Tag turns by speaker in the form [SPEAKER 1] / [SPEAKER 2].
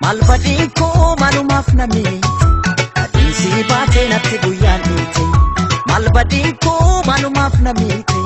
[SPEAKER 1] Maal badiin koo maalumaaf na miite? Adiin si baatee natti guyyaan dhiite. Maal badiin koo maalumaaf na miite?